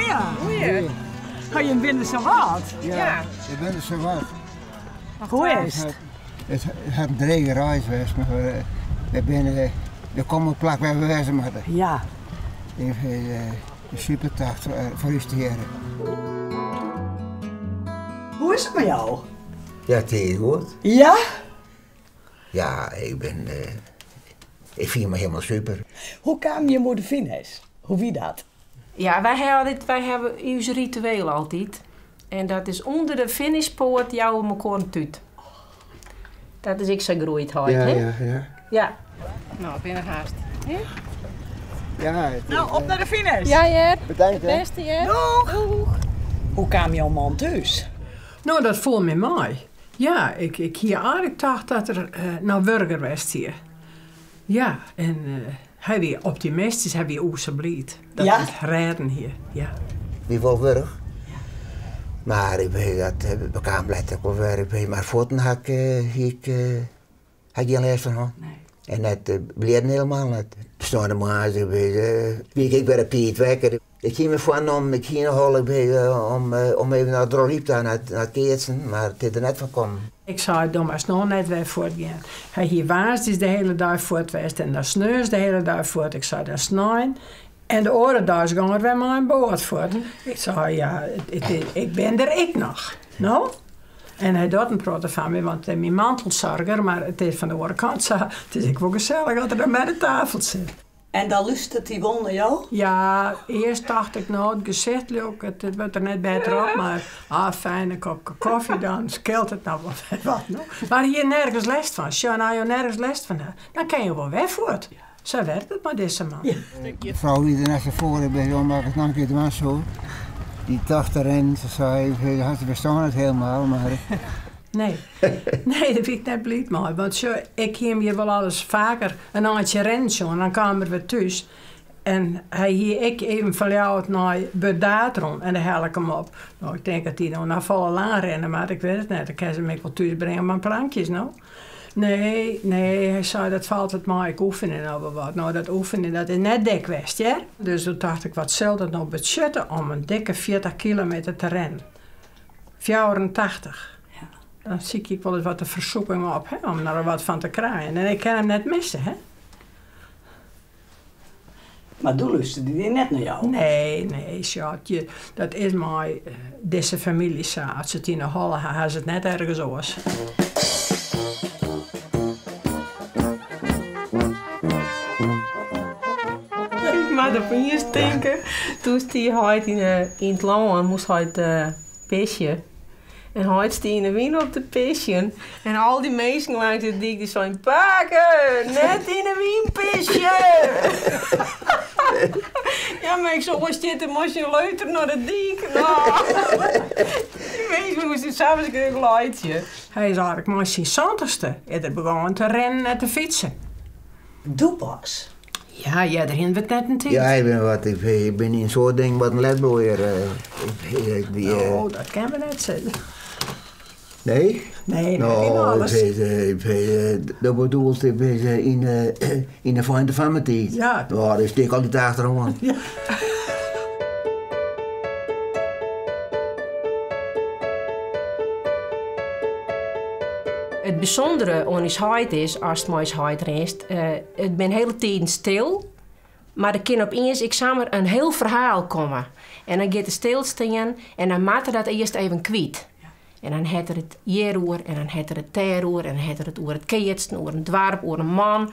Goeie. Goeie. Ha jim binne sa wat. Ja, we binne sa wat. Hoe is it? It hat in drege reis west, mar we binne der komme op it plak wêr't we wêze moatte. Ja. Ik fyn it in supertocht foar ús tegearre. Hoe is it mei jou? Ja, it is goed. Ja? Ja, ik bin, ik fiel my hielendal super. Hoe kamen jim oer de finish? Hoe wie dat? Ja, wy hawwe altyd, wy hawwe ús ritueel altyd. En dat is ûnder de finishpoart jouwe we mekoar in tút. Dat is ek sa groeid heit, Ja, hè? ja, ja. Ja. No, bin der hast. Hè? Ja, het is, No, op nei de finish! Ja hear. Bedankt, hè. Bêste hear. Doeg! Doeg! Hoe kaam jo man thús? No, dat foel my mei. Ja, ik, ik hie eigenlik tocht dat er noch wurger west hie. Ja, en hy wie optimistysk, hy wie oer sa bliid dat Ja? er it rêden hie. Ja. Wie wol wurch. Mar ik weet dat bekaam letter wol wer. Ik weet, mar fuotten ha ik, hie ik, ha ik gjin lêst fan hân. En net blierren helemaal net. Sneontemoarns ik weet, wie ik ek wer op tiid wekker. Ik hie my foarnommen, ik hie nochal ik weet, om, om even nei Dronryp ta, nei it keatsen, mar it is der net fan kommen. Ik sei, do moatst no net wer fuortgean. Hy hie woansdeis de hiele dei fuort west en dan sneons de hiele dei fuort. Ik sei, dan snein. En de oare deis gong er wer mei in boat fuort. Ik sei, ja, ik bin der ek noch. No? En hy docht in protte fan my, want it is myn mantelsoarger, mar it is fan de oare kant sa, it is ek wol gesellich as er dan by de tafel sit. En dan lústeret hy wol nei jo? Ja, earst tocht ik no, it gesicht leau ik, it wurdt der net better op, mar ah, fijn, in kopke kofje, dan skeelt it noch wol wer wat. No. Mar hy hie nergens lêst fan. Sjoch, as jo nergens lêst fan ha, dan kinne jo wol wer fuort. Sa werkt it mei dizze man. De frou wie der net sa foar by omdat ik it noch in kear dwaan soe. Dy tocht erin, se sei, se ferstân it helemaal, mar... Nee, nee, dêr wie ik net bliid mei. Want sjoch, ik hie him hjir wol alris faker in eintsje rinnen sjoen. Dan kaam er wer thús en hy hie ek even fan Ljouwert nei Burdaard rûn en dêr helle ik him op. No, ik tink dat hy no noch folle langer rinne moat, ik wit it net. Dan kinne se him ek wol thús bringe mei plankjes, no. Nee, nee, hy sei dat falt wat mei, ik oefenje no wol wat. No, dat oefenjen dat is net dik west, hear. Dus doe tocht ik, wat sil dat no betsjutte om in dikke 40 kilometer te rinnen? 84. Dan sykje ik wolris wat de fersoeking op, hè, om der wat fan te krijen. En ik kin him net misse, hè. Mar doe lústerde dy net nei jou? Nee, nee, sjoch, dat is mei dizze famylje sa. As se it yn 'e holle ha, ha se it net ergens oars. Ik moat opiens tinke, doe stie heit yn it lân, moast heit pisje. En heit stie yn 'e wyn op te pisjen. En al dy minsken langs de dyk dy seinen, Pake, net yn 'e wyn pisje! Ja, mar ik soe wol stjitte, moast je leuter nei de dyk. No. Dy minsken moasten sa ferskriklik laitsje. Hy is eigenlik mei syn santichste is er begûn te rinnen en te fytsen. Doe pas? Ja, earder hienen we it net in tiid. Ja, ik bin wat, ik bin yn in soad dingen wat in letbloeier. No, dat kinne we net sizze. Nee? Nee, net yn alles. No, do bedoelst, ik bin yn de feinte fan myn tiid. Ja. No, dêr stean ik altyd achteroan. Ja. It bysûndere oan ús heit is, ast mei ús heit rinst, it binne hiele tiden stil, mar der kin opiens ek samar in hiel ferhaal komme. En dan giet er stil stean en dan moat er dat earst even kwyt. En dan hat er it hjiroer en dan hat er it dêroer en dan hat er it oer it keatsen, oer in doarp, oer in man,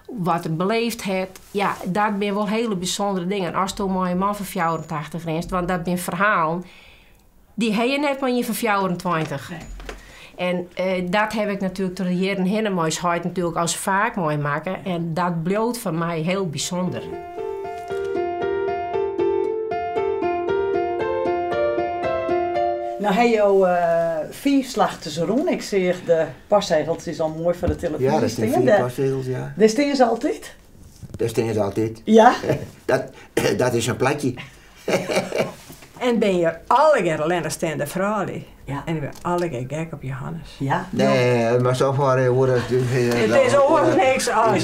wat er beleefd hat. Ja, dat binne wol hiele bysûndere dingen. Asto mei in man fan 84 rinst, want dat binne ferhalen, dy ha je net mei ien fan 24. En dat haw ik natuerlik troch de jierren hinne mei ús heit natuerlik al sa faak meimakke en dat bliuwt foar my hiel bysûnder. No ha jo fiif slachters rûn. Ik seach de postsegeltsjes al moai foar de televyzje Ja, dêr stean stean. fiif postsegels, ja. Dêr stean se altyd? Dêr stean se altyd. Ja? Dat is in plakje. En binne hjir allegear allinnichsteande froulju. Ja. En dy binne allegear gek op Johannes. Ja. Nee, mar sa foar oer dat. It is oars niks as.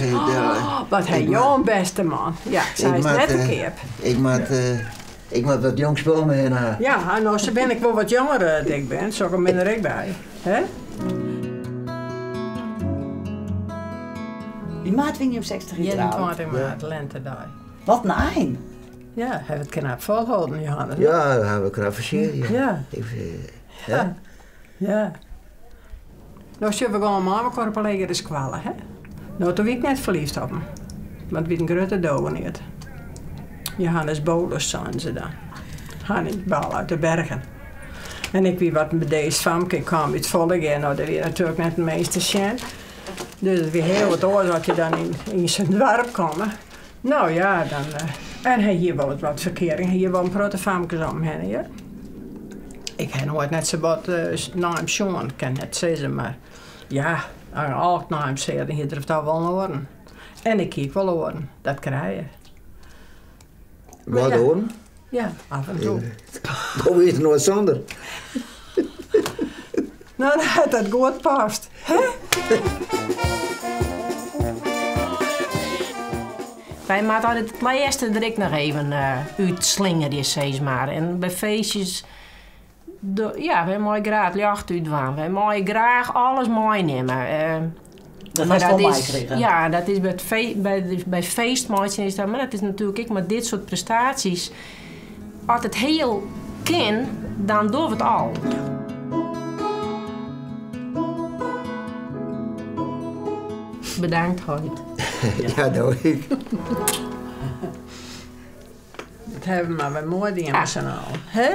Wat ha jo in bêste man. Ja, sy is net te keap. Ik moat. Ik moat wat jong spul om hinne ha. Ja, no sa bin ik wol wat jonger as ik bin, sokke bin der ek by. Hè? Yn maart wiene jim 60 jier troud. 21 maart, lentedei. Wat in ein! Ja, hawwe it knap folholden, Johannes. Ja, dat hawwe we knap ferseard, ja. Ja. Ik, ja. Ja. No sjoch, we gongen mei elkoar op 'e legere skoalle, hè. No, toen wie ik net ferliefd op him. Want it wie in grutte dogeneat. Johannes Bolus, seinen se dan. Hannie Bal uit de Bergen. En ik wie wat in bedeesd famke, ik kaam út Follegea. No, dêr wie natuerlik net in mins te sjen. Dus it wie hiel wat oars as je dan yn sa'n doarp komme. No ja, dan. En hy hie wol wat ferkearing, hy hie wol in protte famkes om him hinne, hear. Ik ha noait net sa bot nei him sjoen, ik kin net sizze, mar ja, as ik nei him seach, dan hie er toch wol oaren. En ik hie ek wol oaren, dat krije je. Wat oaren? Ja, af en toe. Do wiest noait sûnder. No, dan hat dat goed past, hè? Wy moatte altyd it lêste der ek noch even útslingerje, sis mar. En by feestjes, ja, wy meie graach it ljocht útdwaan. Wy meie graach alles meinimme. Dat hast wol meikrigen? Ja, dat is by it by, by feestmeitsjen is dat, mar dat is natuerlik ek mei dit soart prestaasjes. As it hiel kin, dan dogge we it al. Bedankt, heit. Ja, doe ik. Dat hawwe we mar wer moai dien mei syn allen, hè?